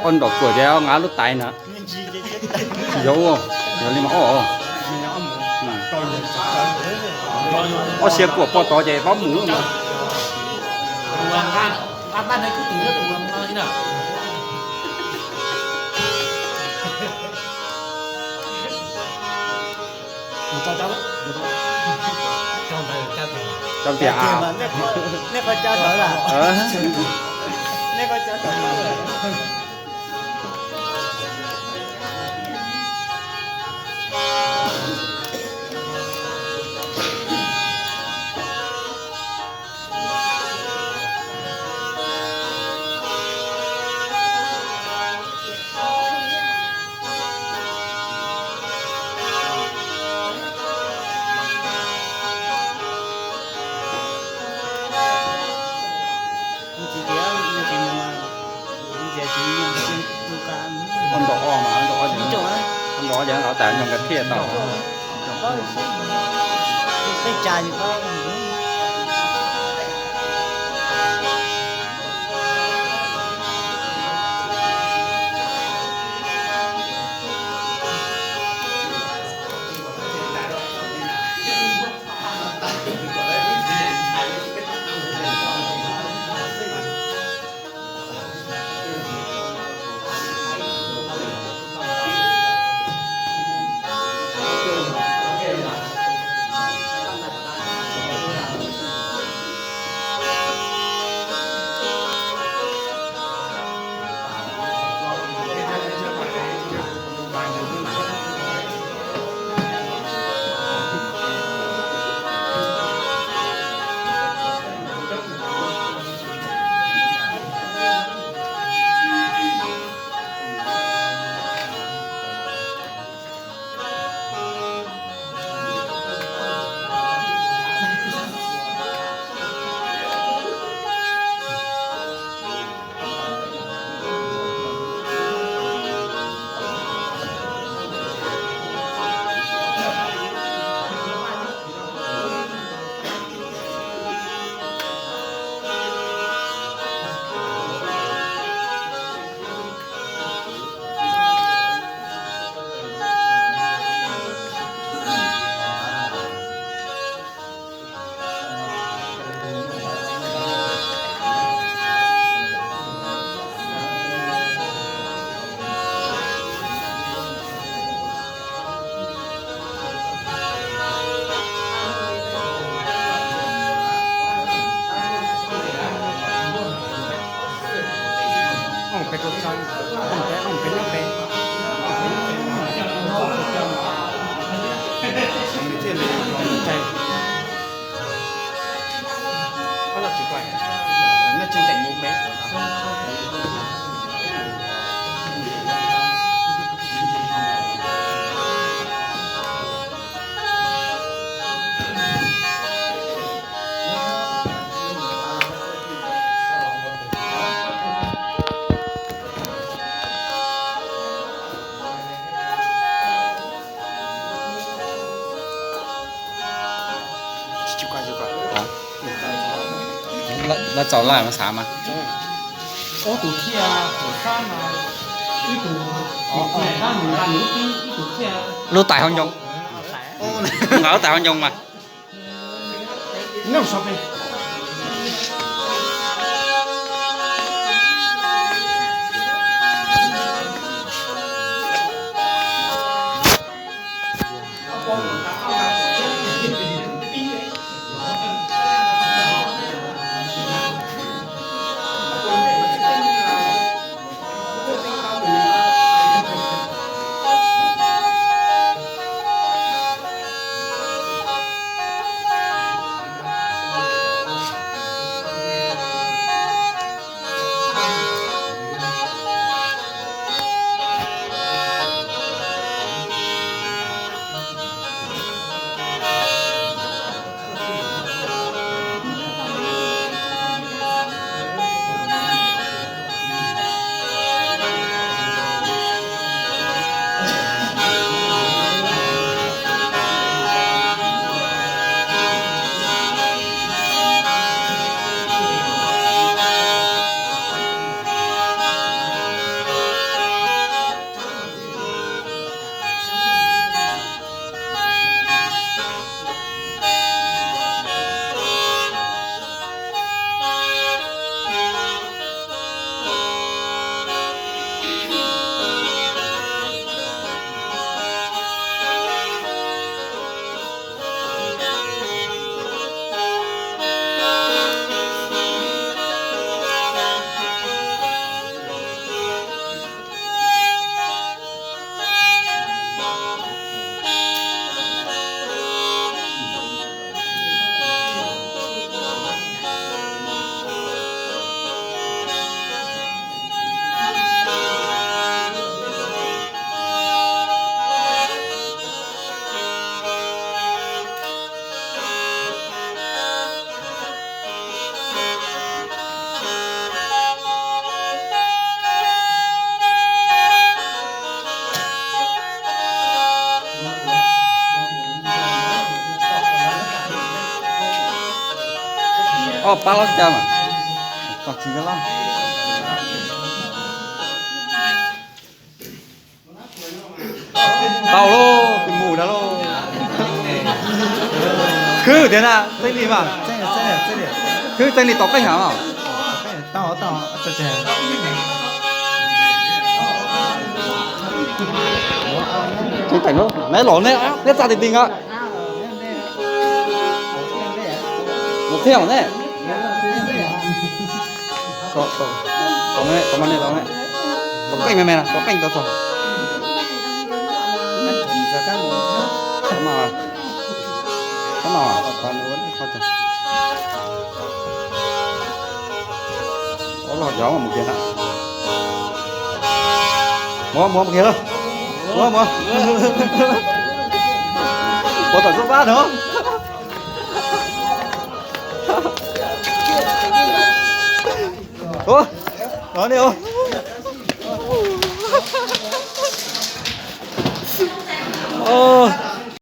Ua nraum kuam ces nqa lub tais na. Yog, yog li mas ua. Ob siav kuam pog tod ces pab mus. Cov tias, Ua nraum ob mas, ua nraum ob ces, ua nraum ob ces lawv tais nyoog kiag thiaj tau. Lawv txaus laj mas xav mas. Lub tais hauv ncoo. Nqa lub tais hauv ncoo mas. Pab los cas mas tsis los. Tau lauj, tus mus dab lauj. Khwb tiag na, txeeb li mas. Khwb txeeb li tau qeej heev os. Neb los neb, neb txaj ti ti nka. Mus thiab ne. Tau qeej me me, tau qeej tau txog. Ob los yov mus kiag na. Mus mus kiag lauj. Mus mus. Puas tom xub pab no. Ua, no ne.